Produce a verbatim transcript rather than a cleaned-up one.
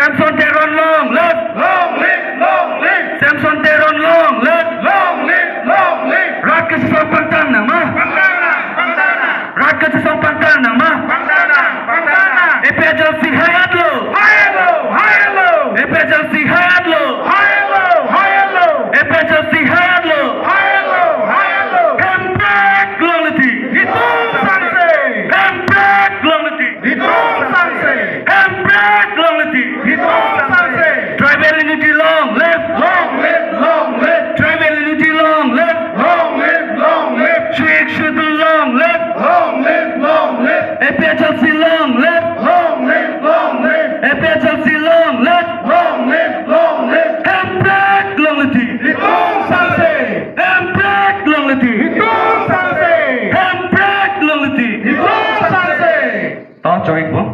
Samson Teron long live! Long live, long live! Samson Teron long live! Long live, long live! Rat kachesong pangtang nang ma? Pangtang nang, pangtang nang! Rat kachesong pangtang nang ma? Pangtang nang, pangtang nang! APHLC hai-etlo! Hai-etlo, hai-etlo! APHLC hai-etlo! Hai-etlo, hai-etlo! APHLC hai-etlo! Hai-etlo, hai-etlo! Hemprek longle ti! Netum sangse! Hemprek longle ti! Netum sangse! Hemprek longle ti! Netum sangse! Tribal unity long live! Long live, long live! Tribal unity long live! Long live, long live! Sixth Schedule long live! Long live, long live! APHLC long live! Long live, long live! APHLC long live! Long live, long live! Hemprek longle ti! Netum sangse! Hemprek longle ti! Netum sangse! Hemprek longle ti! Netum sangse! To choi po.